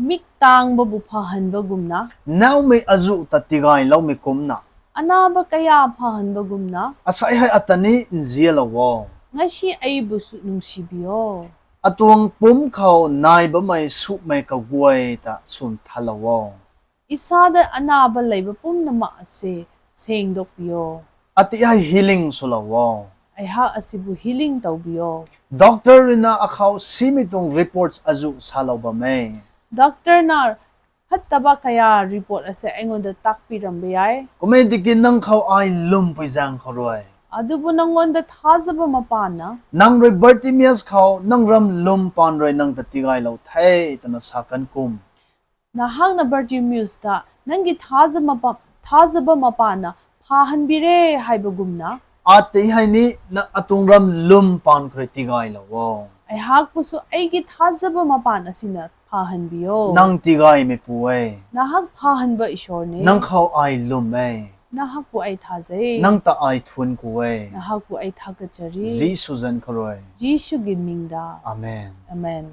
ꯃꯤꯛ ꯇꯥꯡꯕꯕꯨ ꯐꯍꯟꯕꯒꯨꯝꯅ꯫ ꯅꯥꯎ ꯃꯤ ꯑꯖꯨ ꯇ ꯇꯤꯒꯥꯏ ꯂꯧ ꯃꯤ ꯀꯨꯝꯅ꯫ ꯑꯅꯥꯕ ꯀꯌꯥ ꯐꯍꯟꯕꯒꯨꯝꯅ꯫ ꯑꯁꯥꯏ ꯍꯥꯏ ꯑꯇꯅꯤ ꯏꯟꯖꯤꯌ ꯂꯧꯋꯣ꯫ ꯉꯁꯤ ꯑꯩꯕꯨꯁꯨ ꯅꯨꯡꯁꯤꯕꯤꯌꯣ꯫ ꯑꯇꯣꯡ ꯄꯨꯝ ꯈꯥꯎ ꯅꯥꯏꯕ ꯃꯩ ꯁꯨꯛ ꯃꯩ ꯀꯒꯣꯏ ꯇ ꯁꯨꯝ ꯊꯜꯂꯧꯋꯣ꯫ ꯏꯁꯥꯗ ꯑꯅꯥꯕ ꯂꯩꯕ ꯄꯨꯝꯅꯃꯛ ꯑꯁꯤ ꯁꯦꯡꯗꯣꯛꯄꯤꯌꯣ꯫ ꯑꯇꯤ ꯍꯥꯏ healing ꯁꯨ ꯂꯧꯋꯣ꯫ ꯑꯩꯍꯥꯛ ꯑꯁꯤꯕꯨ healing ꯇꯧꯕꯤꯌꯣ꯫ Doctor ꯔꯤꯅ ꯑꯈꯥꯎ ꯁꯤꯃꯤꯇꯨꯡ reports ꯑꯖꯨ ꯁꯥ ꯂꯧꯕ ꯃꯩ꯫ ꯗꯣꯛꯇꯔꯅ ꯐꯠꯇꯕ ꯀꯌꯥ report ꯑꯁꯦ ꯑꯩꯉꯣꯟꯗ ꯇꯥꯛꯄꯤꯔꯝꯕ ꯌꯥꯏ꯫ ꯀꯨꯝꯃꯩꯗꯒꯤ ꯅꯪ ꯈꯥꯎ ꯑꯥꯏ ꯂꯨꯝ ꯄꯨꯏꯖꯥꯡ ꯈꯔꯣꯏ꯫ ꯑꯗꯨꯕꯨ ꯅꯪꯉꯣꯟꯗ ꯊꯥꯖꯕ ꯃꯄꯥꯅ꯫ ꯅꯪ ꯔꯣꯏ Bartimaeus ꯈꯥꯎ ꯅꯪ ꯔꯝ ꯂꯨꯝ ꯄꯥꯟ ꯔꯣꯏ ꯅꯪ ꯇ ꯇꯤꯒꯥꯏ ꯂꯧ ꯊꯩ ꯇꯅ ꯁꯥꯀꯟ ꯀꯨꯝ꯫ ꯅꯍꯥꯛꯅ ꯕꯔꯇꯤꯃꯤꯌꯨꯁꯇ ꯅꯪꯒꯤ ꯊꯥꯖꯕ ꯃꯄꯥ-, ꯊꯥꯖꯕ ꯃꯄꯥꯅ ꯐꯥꯍꯟꯕꯤꯔꯦ ꯍꯥꯏꯕꯒꯨꯝꯅ, ꯑꯇꯩ ꯍꯥꯏꯅꯤ ꯅ ꯑꯇꯣꯡꯔꯝ ꯂꯨꯝ ꯄꯥꯟꯈ꯭ꯔꯦ ꯇꯤꯒꯥꯏ ꯂꯧꯑꯣ꯫ ꯑꯩꯍꯥꯛꯄꯨꯁꯨ ꯑꯩꯒꯤ ꯊꯥꯖꯕ ꯃꯄꯥꯟ ꯑꯁꯤꯅ ꯐꯥꯍꯟꯕꯤꯌꯣ꯫ ꯅꯪ ꯇꯤꯒꯥꯏ ꯃꯦꯄꯨꯑꯦ꯫ ꯅꯍꯥꯛ ꯐꯥꯍꯟꯕ ꯏꯁꯣꯔꯅꯤ꯫ ꯅꯪ ꯈꯥꯎ ꯑꯥꯏ ꯂꯨꯝꯃꯦ꯫ ꯅꯍꯥꯛꯄꯨ ꯑꯩ ꯊꯥꯖꯩ꯫ ꯅꯪ ꯇ ꯑꯥꯏ ꯊꯨꯟ ꯀꯨꯑꯦ꯫ ꯅꯍꯥꯛꯄꯨ ꯑꯩ ꯊꯥꯒꯠꯆꯔꯤ꯫ ꯖꯤꯁꯨ ꯖꯟ ꯈꯔꯣꯏ꯫ ꯖꯤꯁꯨꯒꯤ ꯃꯤꯡꯗ꯫ ꯑꯃꯦꯟ꯫ ꯑꯃꯦꯟ꯫